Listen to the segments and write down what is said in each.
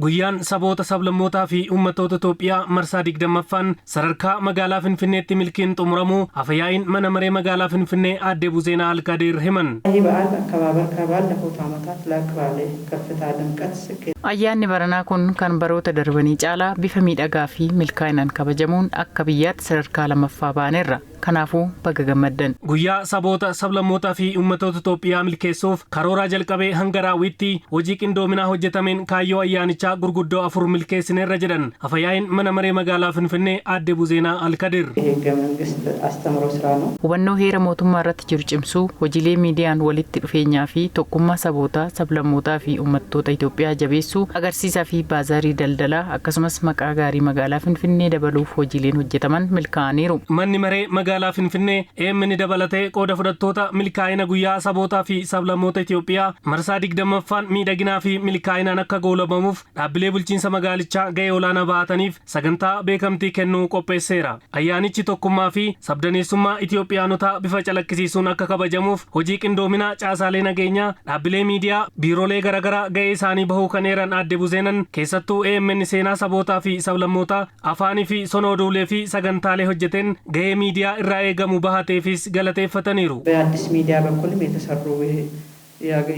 Guyyaan saboota, sablammootaa fi uummattoota Itoophiyaa marsaa 20ffaan sadarkaa magaalaa Finfinneetti milkiin xumuramuu Afyaa'iin Mana Maree Magaalaa Finfinnee Aadde Buzeenaa Alkadir himan. ይህ በዓል አከባበር ከባለፉት ዓመታት ላቅ ባለ ከፍታ፣ ድምቀት፣ ስኬት Ayyaanni baranaa kun kan baroota darbanii caalaa bifa miidhagaa fi milkaa'inaan kabajamuun akka biyyaatti sadarkaa lammaffaa baaneerra. Kanaafuu baga gammaddan. Guyyaa saboota, sablammootaa fi uummattoota Itoophiyaa milkeessuuf karooraa jalqabee hanga raawwiitti hojii qindoominaa hojjetameen kaayyoo ayyaanichaa gurguddoo afur milkeessineerra jedhan Afyaa'iin Mana Maree Magaalaa Finfinnee Aadde Buzeenaa Alkadir. የህገ መንግስት አስተምሮ ስራ ነው። Hubannoo heera mootummaa irratti jiru cimsuu, hojiilee miidiyaan walitti dhufeenyaa fi tokkummaa sabootaa, sablammootaa fi uummattoota Itoophiyaa jabeessuu, agarsiisaa fi baazaarii daldalaa, akkasumas maqaa gaarii magaalaa Finfinnee dabaluuf hojiileen hojjetaman milkaa'aniiru. Manni maree magaalaa Finfinnee EMN dabalatee qooda fudhattoota milkaa'ina guyyaa sabootaa fi sablammoota Itoophiyaa marsaa 20ffaan miidhaginaa fi milkaa'inaan akka goolabamuuf dhaabbilee bulchiinsa magaalichaa ga'ee olaanaa ba'ataniif sagantaa beekamtii kennuu qopheesseera. Ayyaanichi tokkummaa fi sabdaneessummaa Itoophiyaanotaa bifa calaqqisiisuun akka kabajamuuf hojii qindoominaa caasaalee nageenyaa, dhaabbilee miidiyaa, biiroolee garaagaraa ga'ee isaanii bahuu kan eeran Aadde Buzeenan, keessattuu EMN seenaa sabootaa fi sablammootaa, afaanii fi sona oduulee fi sagantaalee hojjeteen ga'ee miidiyaa irraa eegamu bahateefis galateeffataniiru. በአዲስ ሚዲያ በኩልም የተሰሩ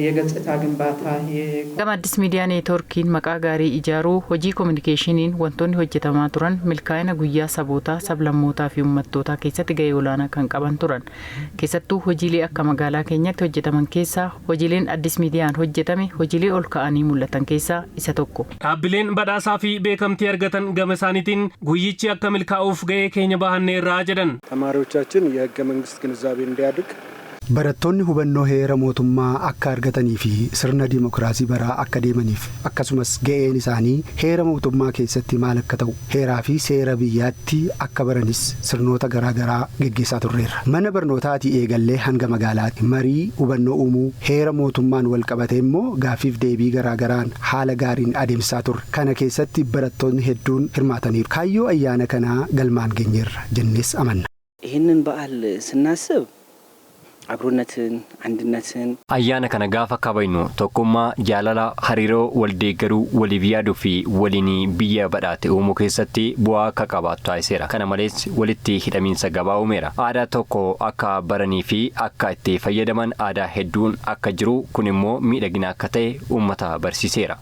የገጽታ ግንባታ Gama Addis Miidiyaa Neetwoorkiin maqaa gaarii ijaaruu, hojii kominikeeshiniin wantoonni hojjetamaa turan milkaa'ina guyyaa sabootaa, sablammootaa fi uummattootaa keessatti ga'ee olaanaa kan qaban turan. Keessattuu hojiilee akka magaalaa keenyatti hojjetaman keessaa hojiileen Addis Miidiyaan hojjetame hojiilee ol ka'anii mul'atan keessaa isa tokko. Dhaabbileen badhaasaa fi beekamtii argatan gama isaaniitiin guyyichi akka milkaa'uuf ga'ee keenya bahanneerraa jedhan. ተማሪዎቻችን የህገ መንግስት ግንዛቤ እንዲያድግ Barattoonni hubannoo heera mootummaa akka argatanii fi sirna dimookiraasii baraa akka deemaniif, akkasumas ga'een isaanii heera mootummaa keessatti maal akka ta'u heeraa fi seera biyyaatti akka baranis sirnoota garaagaraa geggeessaa turreerra. Mana barnootaatii eegallee hanga magaalaatti marii hubannoo uumuu, heera mootummaan wal qabatee immoo gaaffiif deebii garaagaraan haala gaariin adeemsisaa turre. Kana keessatti barattoonni hedduun hirmaataniiru. Kaayyoo ayyaana kanaa galmaan geenyeerra jennees amanna. ይህንን በዓል ስናስብ አብሮነትን፣ አንድነትን Ayyaana kana gaafa kabajnu tokkummaa, jaalala, hariiroo wal deeggaruu, waliif yaaduu fi waliin biyya badhaate uumuu keessatti bu'aa akka qabaatu taasiseera. Kana malees walitti hidhamiinsa gabaa uumeera. Aadaa tokko akka baranii fi akka itti fayyadaman, aadaa hedduun akka jiru, kun immoo miidhagina akka ta'e uummata barsiiseera.